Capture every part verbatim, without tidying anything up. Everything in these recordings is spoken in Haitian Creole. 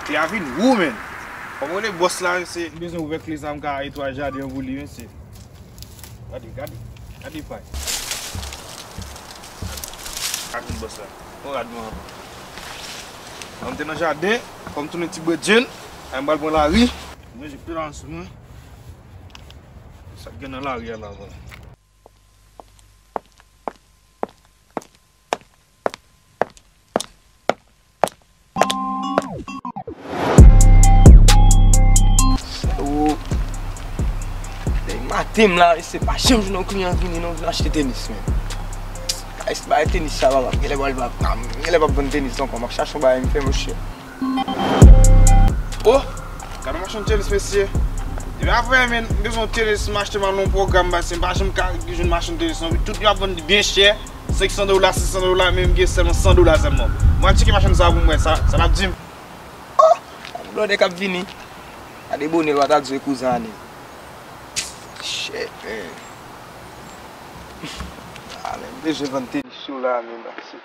Li a vin wou, menn. Kòman w rele bòs la, mesye? M bezwen ouvè kle sa, m ka netwaye jaden an pou li, mesye. Gade, gade, gade pay. Gade bòs la. Bon, gade mwen. Kòm m te nan jaden, kòm m tounen ti bredjenn, ay m pral pran lari. Mwen, jete pye la sou mwen. Sa k gen nan lari a la, vre. Frèwo, depi maten m la, se pa janm jwenn yon kliyan vini non, vin achte tenis, men. Kay se bagay tenis sa, papa, m genlè pral, m genlè p ap vann tenis ankò, m ap chache yon bagay m fè, monchè. Oh, gade yon machann tenis, mesye. Depi avè, men, m bezwen yon tenis, m achte m al nan yon pwogram, bagay, se m pa janm ka jwenn machann tenis, non. Tout yo ap vann li byen chè. Senk san dola, sis san dola, men m gen sèlman san dola sèlman. Mwen al tcheke machann sa pou m wè sa, sa l ap di m. Oh! Blòdè k ap vini. Gade bonè l, w a ta di w e kouzen Anèl. Shit, man. Ah, men m bezwen vann tenis yo la, men, pase.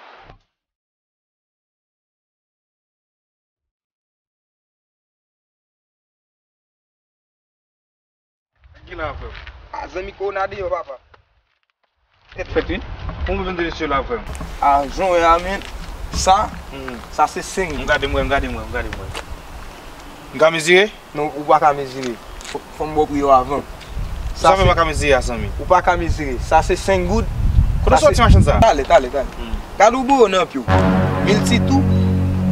Ki la, frè m? A, zanmi, kowona deyò, papa. Tèt fèt, wi. Pou mwen vin de mesye la, frè m. A, jan w wè a, men, sa, sa se senk goud. M gade mwen, m gade mwen, m gade mwen. M ka mezire? Non, ou pa ka mezire. Fò, fò m ba w pri yo avan. Sa fè m pa ka mezire a, zanmi? Ou pa ka mezire. Sa se senk goud. Kote w soti machann sa? Talè, talè, talè. Gade ou bowo nan pye w. Milti tou,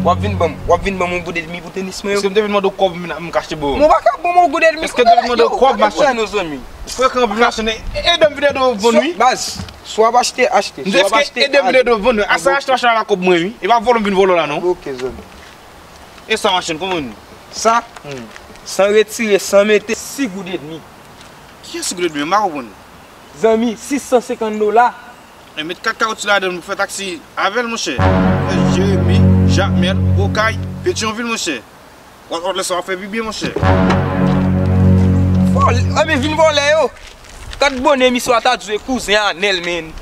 w ap vin ban m, w ap vin ban m yon goud edmi pou tenis mwen yo. Èske m te vin mande w kòb m, m ka achte bowo? Mwen pa ka ban w yon goud edmi. Èske m te vin mande w kòb, machann? Yo, gade mwen non, zanmi. Frekan anpil, machann, e, ede m vide do vann, wi. Baz, si w ap achte, achte. M di, èske ede m vide do vann, wi. Asa achte machann la kòb mwen, wi. E pa vòlò m vin vòlò la, non. Ok, zanmi. E sa, machann, kòman nou? Sa? San retire, san mete, sis goud edmi. Kiyès sis goud edmi? M pa konprann. Zanmi, sis san senkant dola. E met kat kawoutyou ladan l pou fè taksi avè l, monchè. Jeremi, Jakmèl, Okay, Petyonvil, monchè. W ap, w ap lè sa w ap fè pi byen, monchè. Vòlè, anben vin vòlè yo. Gad bonè misye a ta di w e kouzen Anèl, men.